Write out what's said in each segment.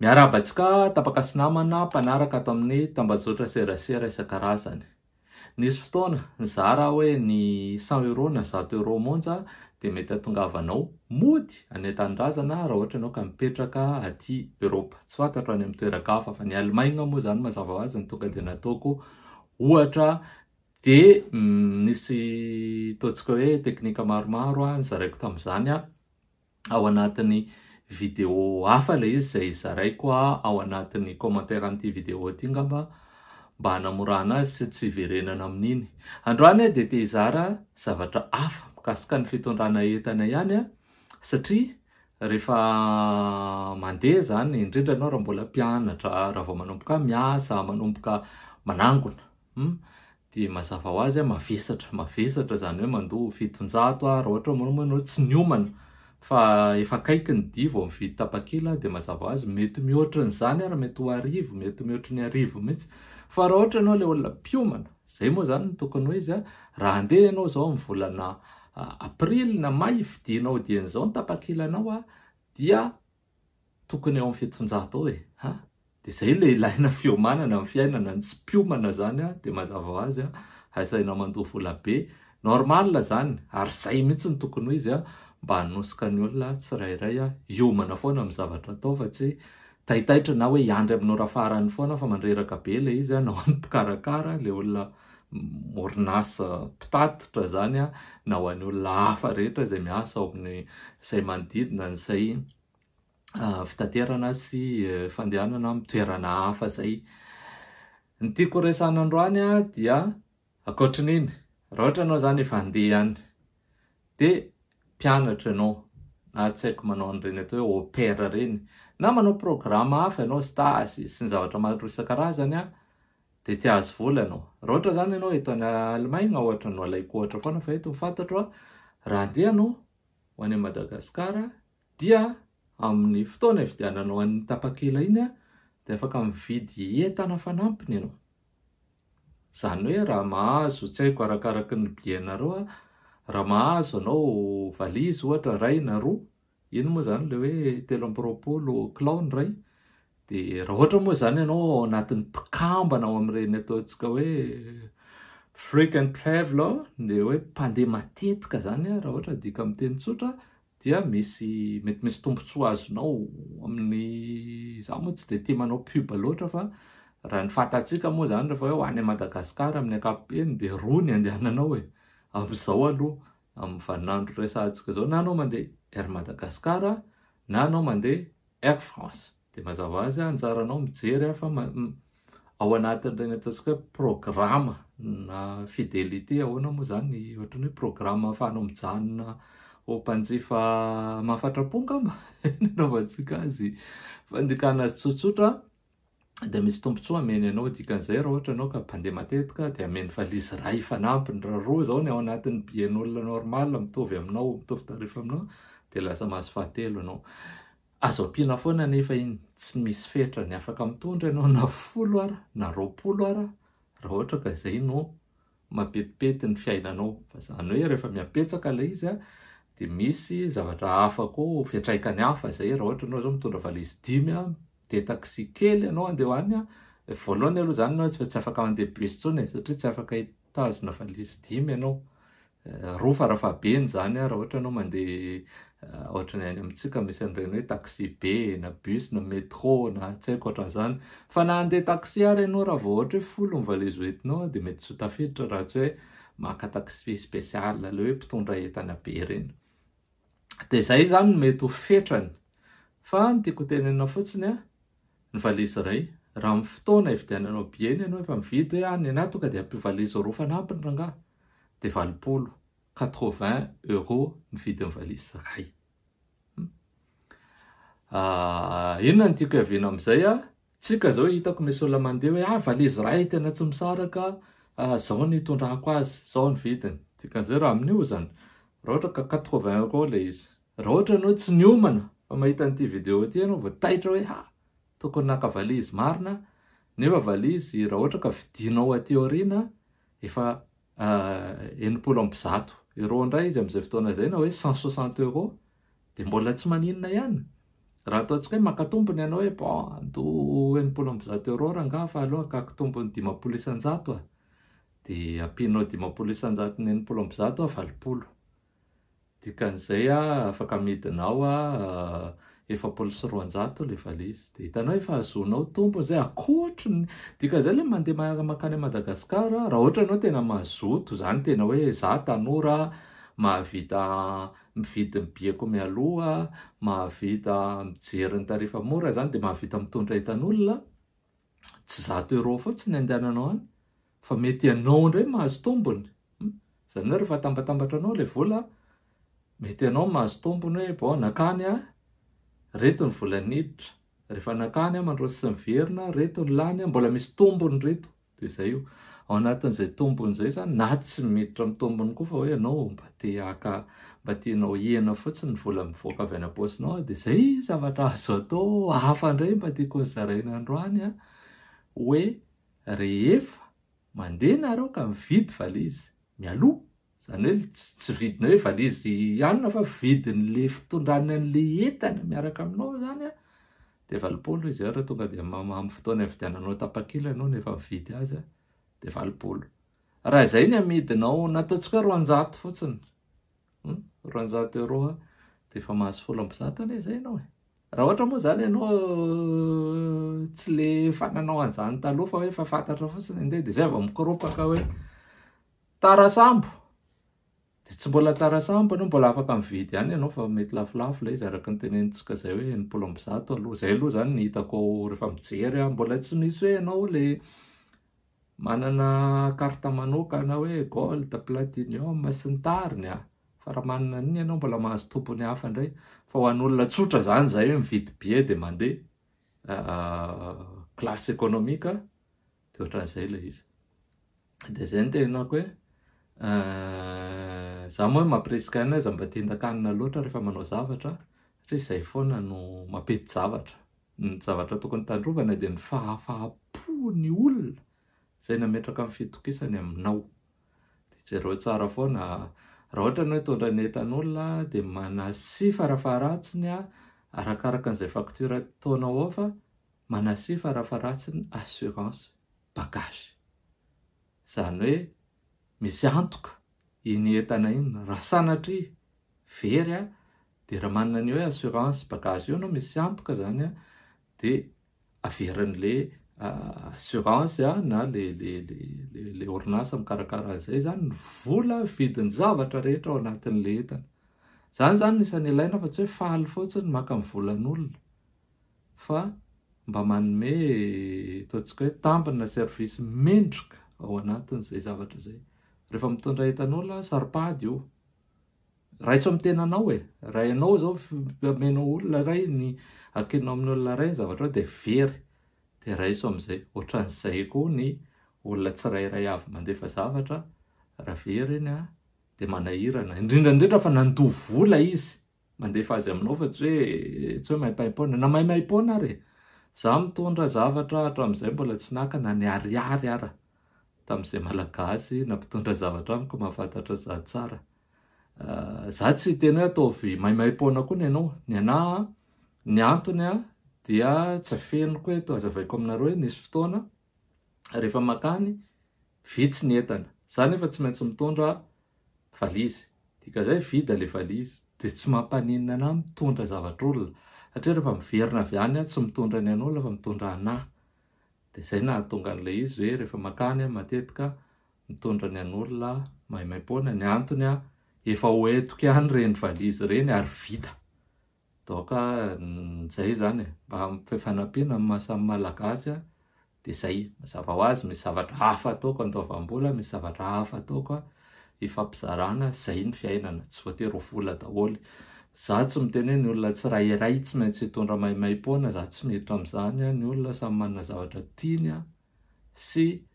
Miarahaba antsika tapaka sy namana mpanaraka ato amin'ny tambajotra serasera isan-karazany. Nisy fotoana nizara aho hoe ny 100 euros na 100 euros monja dia mety hahatongavanao mody any an-tanindrazana raha ohatra ianao ka mipetraka aty Eoropa. Tsy fantatro any amin'ny toeran-kafa fa ny Allemagne moa izany mazava ho azy no tonga dia nataoko ohatra. Dia nisy ataontsika hoe teknika maromaro nozaraiko tamin'izany ao anatin'ny vidéo hafa ilay izy izay zaraiko ao anatin'ny commentaire an'ity vidéo ity ngamba mba hanamorana azy sy tsy hiverenana amin'iny. Androany aho dia te hizara zavatra hafa mikasika ny fitondrana entana ihany satria rehefa mandeha izany, indrindra ianao raha mbola mpianatra, raha vao manomboka miasa, manomboka manangona, dia mazava ho azy mavesatra, mavesatra izany hoe mandoa 700 raha ohatra moa ianao tsy niomana fa efa akaiky ny dia vao mividy tapakila dia mazava ho azy mety mihoatra an'izany ary mety ho 1000, mety mihoatra ny 1000 mihitsy. Fa raha ohatra ianao ilay olona mpiomana, izay moa izany no tokony ho izy, raha handeha ianao izao amin'ny volana aprily na may vidianao dian'izao ny tapakilanao dia tokony eo amin'ny 700 eo e! Ha! Dia izay ilay ilaina fiomanana amin'ny fiainana, ny tsy mpiomana izany dia mazava ho azy asaina mandoa vola be, normal izany ary izay mihitsy no tokony ho izy mba hanosika ny olona tsirairay hiomana foana amin'ny zavatra atao fa tsy taitaitra na hoe hiandry amin'ny ora farany foana fa mandreraka be ilay izy na ho an'ny mpikarakara, ilay olona orinasa mpitatitra izany na ho an'ny olona hafa rehetra izay miasa ao amin'ny izay manodidina an'izay fitaterana sy fandehanana amin'ny toerana hafa izay. Ny tiako horesahana androany dia ankoatrin'iny, raha ohatra ianao izany efa handeha any dia mpianatra ianao na tsy haiko manao an'ireny atao hoe au pair ireny na manao programme hafa ianao, stage sy ny zavatra maro isan-karazany dia te hahazo vola ianao. Raha ohatra izany ianao eto any Allemagne ohatra no alaiko ohatra foana fa eto no fantatro, raha handeha ianao ho any Madagasikara dia amin'ny fotoana hividiananao an'iny tapakila iny dia afaka mividy entana fanampiny ianao. Izany hoe raha mahazo, tsy haiko arakaraky ny billet-nareo, raha mahazo ianao valizy ohatra iray na roa, iny moa izany ilay hoe 23 kilao ny iray, dia raha ohatra moa izany ianao ao anatin'ny mpikambana ao amin'ireny ataontsika hoe frequent traveler, ilay hoe mpandeha matetika izany raha ohatra adika amin'ny teny tsotra, dia misy mety misy tombontsoa azonao amin'ny, izaho moa tsy dia tia manao pub loatra fa raha ny fantatsika moa izany rehefa hoe ho any Madagasikara amin'ny ankapobeny dia roa ny andehananao e, amin'izao aloha amin'ny vaninandro resahantsika izao na anao mandeha Air Madagascar na anao mandeha Air France. Dia mazava ho azy anjaranao mijery fa ao anatin'ireny ataontsika hoe programa na fidélité ahoana moa izany ohatran'ny hoe programa ahafahanao mijanona ho mpanjifa mahafatra-po angamba ny anaovantsika azy. Fandikana azy tsotsotra dia misy tombontsoa ameny anao, dikan'izay raha ohatra ianao ka mpandeha matetika dia ameny valizy iray fanampiny, raha roa izao ny ao anatin'ny billet-n'olona normal mitovy aminao, mitovy tarif aminao dia lasa mahazo fahatelo ianao. Azo ampiana foana anefa iny, tsy misy fetrany, afaka mitondra ianao na 10 ara na 20 ara raha ohatra ka izay no mampetipety ny fiainanao. Fa izany hoe rehefa mihabetsaka ilay izy dia misy zavatra hafa koa, fiantraikany hafa izay, raha ohatra ianao izao mitondra valizy dimy dia taxi kely ianao andeha ho any, voalohany aloha izany ianao efa tsy afaka mandeha bus intsony e, satria tsy afaka hitazona valizy dimy ianao. Roa farafahabeny izany raha ohatra ianao mandeha ohatran'ny any amintsika misy an'ireny hoe taxi be na bus na métro na tsy haiko ohatran'izany. Fa na handeha taxi ary ianao raha vao ohatra hoe 10 ny valizy hoentinao dia mety tsy ho tafiditra raha tsy hoe maka taxi spécial ilay hoe mpitondra entana be ireny. Dia izay izany no mety ho fetrany. Fa ny tiako hotenenina fotsiny ny valizy iray, raha amin'ny fotoana hividiananao billet iny ianao efa mividy hoe ny anahy tonga dia ampio valizy roa fanampiny rangahy. Dia 80, 80 euros ny vidin'ny valizy iray. Inona no tiako hiaviana amin'izay? Tsika izao hitako misy olona mandeha hoe valizy iray tena tsy misaraka, izao no hitondrako azy, izao ny vidiny. Dikan'izay raha amin'io izany, raha ohatra ka 80 euros ilay izy. Raha ohatra ianao tsy niomana fa mahita an'ity vidéo ity ianao vao taitra hoe tokony naka valizy marina, nefa valizy raha ohatra ka vidinao aty aoriana efa 160 euros indray izy amin'izay fotoana izay na hoe 160 euros dia mbola tsy maninona ihany. Raha ataontsika hoe maka tombony ianao hoe bon, andoa 160 euros rangahy fa aleo hakako tombony 50% a. Dia ampianao 50% ny 160 a, 80. Dikan'izay a, afaka amidinao a 240 ilay valizy. Dia hitanao efa ahazoanao tombony izay ankoatry ny dikan'izay ilay mandeha mankany Madagasikara, raha ohatra ianao tena mazoto izany, tena hoe za tanora mahavita mividy ny billet-ko mialoha, mahavita mijery ny tarifa mora izany, dia mahavita mitondra entan'olona, tsy 100 euro fotsiny andehananao any fa mety ianao indray mahazo tombony. Izany hoe rehefa atambatambatra anao ilay vola, mety ianao mahazo tombony hoe bon, nakany a, reto ny vola niditra, rehefa nakany a mandroso sy miverina, reto ny lany a, mbola misy tombony reto. Dia izay io. Ao anatin'izay tombony izay izany, na tsy miditra amin'ny tombony koa fa hoe ianao mba te haka, mba tianao hihena fotsiny ny vola mivoaka avy any am-paosinao, dia izay zavatra azo atao hafa indray mba tiako nozaraina androany a, hoe rehefa mandeha nareo ka mividy valizy mialoha, izany hoe tsy vidina hoe valizy ihany fa vidin'le fitondrana an'le entana miaraka aminao izany a, dia 80 izy raha tonga dia amin'ny fotoana ividiananao tapakila ianao no efa mividy azy a, dia 80. Raha izay ny amidinao, na ataontsika hoe 200 fotsiny, 200 euro a, dia efa mahazo 110 anie izay ianao e. Raha ohatra moa izany ianao tsy le efa nanao an'izany taloha fa hoe efa fantatra fotsiny andeha, dia izay vao mikoropaka hoe tarasambo, dia tsy mbola tarasambo ianao, mbola afaka mividy ihany ianao fa mety lafolafo ilay izy araka ny tenenintsika izay hoe 160 aloha. Izay aloha izany ny hitako rehefa mijery aho, mbola tsy misy hoe ianao le manana carte manokana hoe gold, platinum sy ny tariny a. Fa raha manana an'iny ianao mbola mahazo tombony hafa indray. Fa ho an'olona tsotra izany izay hoe mividy billet dia mandeha classe économique, dia ohatran'izay ilay izy. Dia izay no tenenako hoe za moa mampirisika aina aza mba tian-dakanina loatra rehefa manao zavatra, satria izay foana no mampety zavatra. Ny zavatra tokony tandrovana dia ny fahafahampo ny olona izay nametraka ny fitokisany aminao. Dia jereo tsara foana, raha ohatra ianao hitondra ny entan'olona dia manasia farafaharatsiny a, arakaraka an'izay facture ataonao ao, fa manasia farafaharatsiny assurance bagage. Izany hoe misy antoka iny entana iny, raha sanatria very a, dia raha manana ny hoe assurance bagage io ianao, misy antoka izany a, dia averin'le assurance a na le orinasa mikarakara an'izay izany ny vola vidin'ny zavatra rehetra ao anatin'le entana. Izany izany no isan'ny ilaina fa tsy hoe faly fotsiny maka ny volan'olona, fa mba manome ataontsika hoe tambina service mendrika ao anatin'izay zavatra izay. Rehefa mitondra entan'olona, saro-pady io. Raiso amin'ny tenanao e. Raha ianao izao amenao olona iray ny akinao amin'ny olona iray ny zavatra ao dia very, dia raiso amin'izay. Ohatran'izay koa ny olona tsirairay avy mandefa zavatra, raha very iny a, dia manahirana. Indrindra indrindra fa nandoa vola izy mandefa azy aminao fa tsy hoe maimaimpoana, na maimaimpoana ary e. Za mitondra zavatra hatramin'izay mbola tsy naka na ny ariary ara tamin'izay Malagasy nampitondra zavatra amiko, mahafantatra za tsara. Za tsy hiteny hoe ataovy maimaimpoana koa ny anao. Ny anahy ny antony a dia tsy afeniko eto, azavaiko aminareo hoe nisy fotoana rehefa makany vitsy ny entana. Za nefa tsy maintsy mitondra valizy. Dikan'izay vide le valizy, dia tsy mampaninona anahy mitondra zavatr'olona. Satria rehefa miverina avy any aho tsy mitondra ny an'olona fa mitondra anahy. Dia izay nahatonga an'ilay izy hoe rehefa makany aho matetika mitondra ny an'olona maimaimpoana. Ny antony a, efa ho entiko ihany ireny valizy ireny ary vita. Donc izay izany e, mba fifanampiana amin'ny maha samy Malagasy a, dia izay. Mazava ho azy misy zavatra hafa ataoko andoavam-bola, misy zavatra hafa ataoko a ifampizarana, izay ny fiainana, tsy voatery ho vola daholo. Za tsy miteny hoe ny olona tsirairay tsy maintsy hitondra maimaimpoana, za tsy miditra amin'izany a, ny olona samy manana zavatra tiany a sy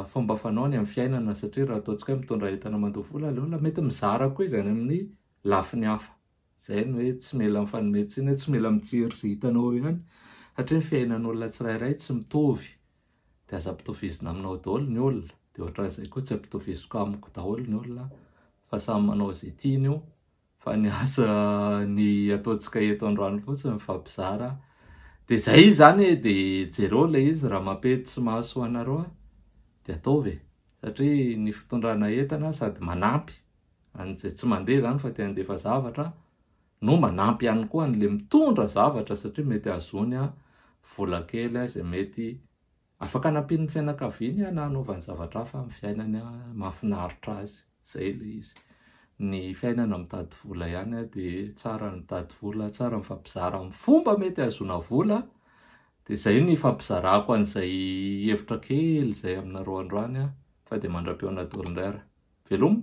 fomba fanaony amin'ny fiainana, satria raha ataontsika hoe mitondra entana mandoa vola ilay olona, mety mizara koa izy any amin'ny lafiny hafa. Izay no hoe tsy mila mifanome tsiny, tsy mila mijery izay hitanao eo ihany, satria ny fiainan'olona tsirairay tsy mitovy. Dia aza ampitovizina aminao daholo ny olona, dia ohatran'izay koa tsy ampitoviziko amiko daholo ny olona, fa samy manao izay tiany io. Fa ny asa ny ataontsika eto androany fotsiny mifampizara. Dia izay izany e, dia jereo ilay izy raha mampety sy mahasoa anareo dia ataovy e. Satria ny fitondrana entana sady manampy an'izay tsy mandeha izany fa te handefa zavatra no manampy ihany koa an'ilay mitondra zavatra satria mety hahazoany vola kely izay mety afaka hanampiany ny fianakaviany na hanaovany zavatra hafa amin'ny fiainany mahafinaritra azy. Izay ilay izy. Ny fiainana mitady vola ihany dia tsara ny mitady vola, tsara ny mifampizara amin'ny fomba mety hahazoana vola. Dia izay ny ifampizarako an'izay hevitra kely izay aminareo androany fa dia mandra-pihaona daholo indray ary. Veloma!